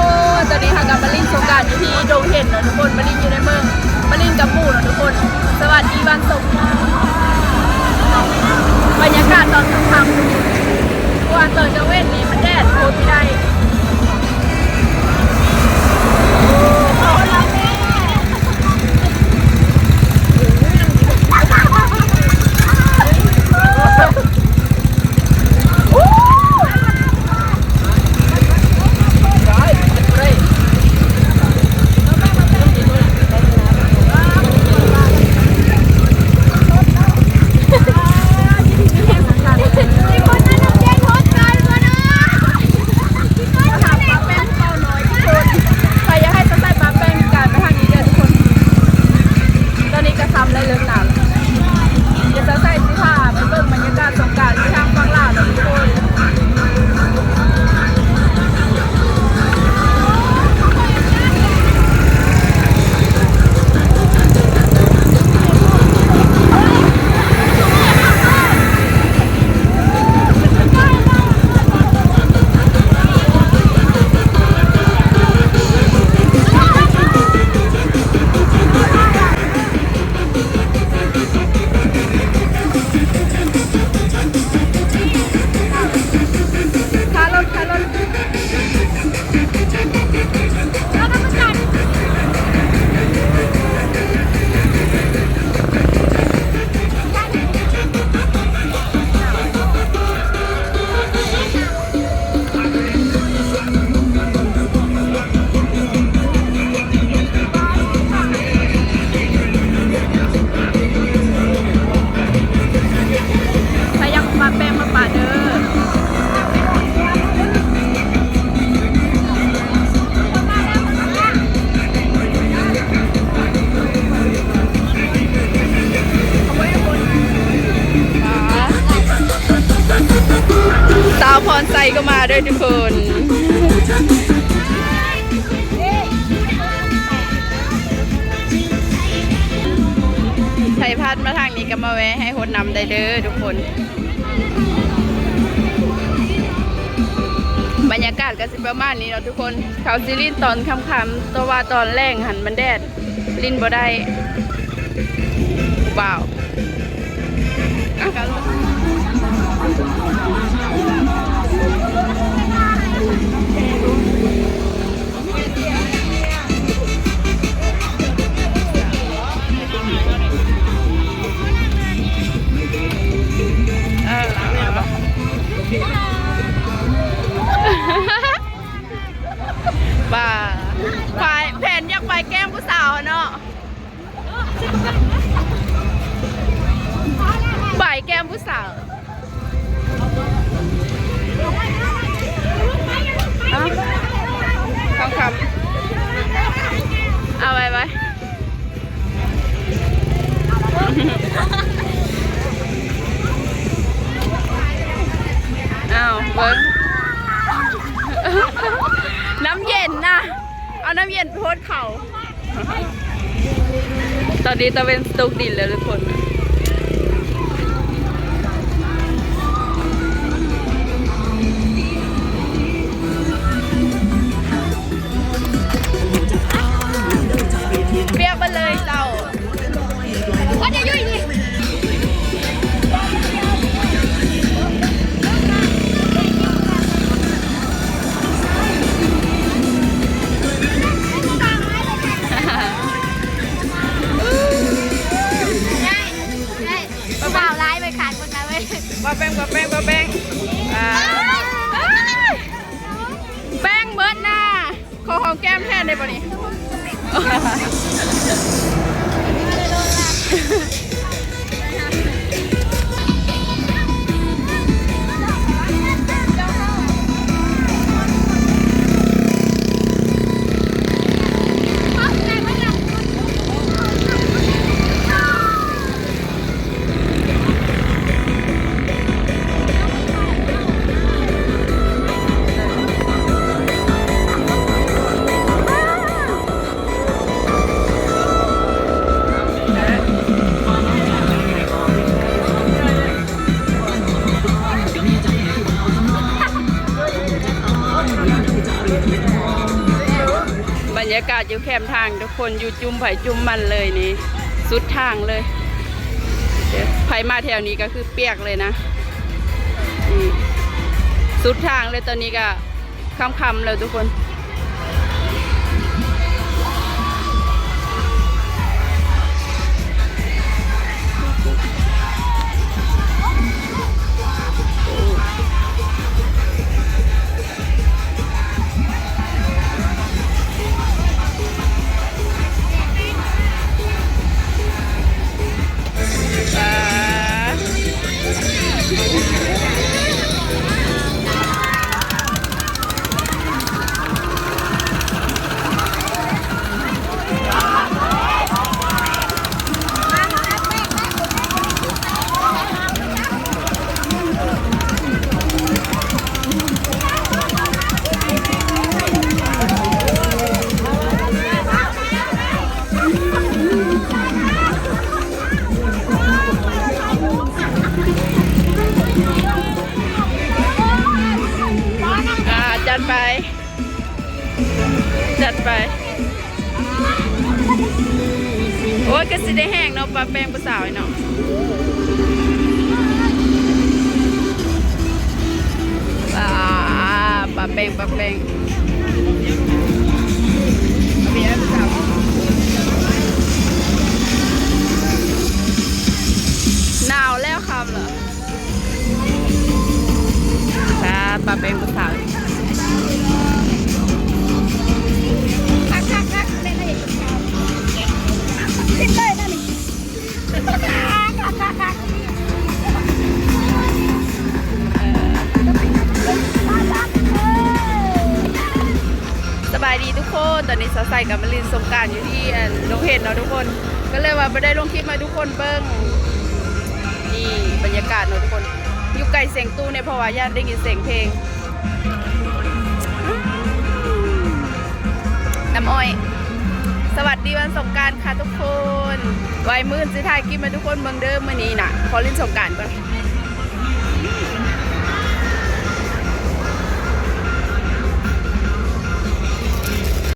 ໂອ້ ຕອນນີ້ເຮົາກໍມາຫຼິ້ນສົງການຢູ່ທີ່ດົງເຫັນເນາະທຸກຄົນ ມາຫຼິ້ນຢູ່ໃນເມືອງ ມາຫຼິ້ນກັບໝູ່ເນາະທຸກຄົນ. ສະຫວັດດີວັນສົງການ ບັນຍາກາດຕອນຄ່ຳໆ ເພາະວ່າຕອນກາງເວັນນີ້ມັນແດດ ໂຄດບໍ່ໄດ້. ຕອນນີ້ກໍຄ່ຳແລ້ວ ເລີກໜາວແລ້ວ. ດຽວສາວໃສຊິພາໄປເບິ່ງບັນຍາກາດສົງການຢູ່ທາງຝັ່ງລາວເນາະທຸກຄົນ. ໃຜຢາກປະແປ້ງມາປະເດີ. ສາວພອນໄຊກໍມາເດີທຸກຄົນ. ໃຜຜ່ານມາທາງນີ້ກໍມາແວ່ໃຫ້ຫົດນ້ຳໄດ້ເດີທຸກຄົນ. ບັນຍາກາດກໍຊິປະມານນີ້ເນາະທຸກຄົນ. ເຂົາຊິຫຼິ້ນຕອນຄ່ຳໆ ແຕ່ວ່າຕອນແລງຫັ້ນມັນແດດ ຫຼິ້ນບໍ່ໄດ້ ຜູ້ບ່າວ. ວ່າ ແພນຢາກໄປແກ້ມຜູ້ສາວເນາະ. ບາຍແກ້ມຜູ້ສາວ. ເອົ້າ ທອງຄຳ ເອົາໄວ້ໄວ້. ອ້າວ ເບິ່ງ ນ້ຳເຢັນນະ ເອົານ້ຳເຢັນໄປຫົດເຂົາ. ຕອນນີ້ຕາເວັນຊິຕົກດິນແລ້ວທຸກຄົນ. ປຽກມາເລີຍເຈົ້າ. ຜູ້ບ່າວຫຼາຍໄປຂາຍຄົນລະເວີຍ. ບໍ່ແປ້ງ ບໍ່ແປ້ງ ບໍ່ແປ້ງ ອ່າ ແປ້ງເບິດນະ. ຂໍຫອມແກ້ມແທນໄດ້ບໍ່ນີ້? ແລະ ຂອງ ບັນຍາກາດຢູ່ແຄມທາງທຸກຄົນ ຢູ່ຈຸ່ມໃຜຈຸ່ມມັນເລີຍນີ້ ສຸດທາງເລີຍ. ໃຜມາແຖວນີ້ກໍຄືປຽກເລີຍນະ ນີ້ ສຸດທາງເລີຍ. ຕອນນີ້ກໍຄ່ຳໆແລ້ວທຸກຄົນ. ອ່າ ຈັດໄປ ຈັດໄປ. ໂອ້ຍ ກໍຊິໄດ້ແຮງເນາະ ປາແປ້ງຜູ້ສາວເນາະ. ອ່າ ປາແປ້ງ ປາແປ້ງ ໜາວແລ້ວຄ່ຳແລ້ວ. ປາ ປາແປ້ງຜູ້ສາວ ຄັກໆໆ ເປັນເລີຍນະນີ້. ສະບາຍດີທຸກຄົນ ຕອນນີ້ສາວໃສກໍມາຫຼິ້ນສົງການຢູ່ທີ່ ອັນ ດົງເຫັດເນາະທຸກຄົນ ກໍເລີຍວ່າບໍ່ໄດ້ລົງຄລິບໃຫ້ທຸກຄົນເບິ່ງ. ນີ້ບັນຍາກາດເນາະທຸກຄົນ ຢູ່ໃກ້ສຽງຕູ້ແດ່ ເພາະວ່າຢ້ານໄດ້ຍິນສຽງເພງ. ນ້ຳອ້ອຍ ສະຫວັດດີວັນສົງການຄ່ະທຸກຄົນ. ໄວ້ມື້ອື່ນຊິຖ່າຍຄລິບໃຫ້ທຸກຄົນເບິ່ງເດີ. ມື້ນີ້ນະ ຂໍຫຼິ້ນສົງການກ່ອນ.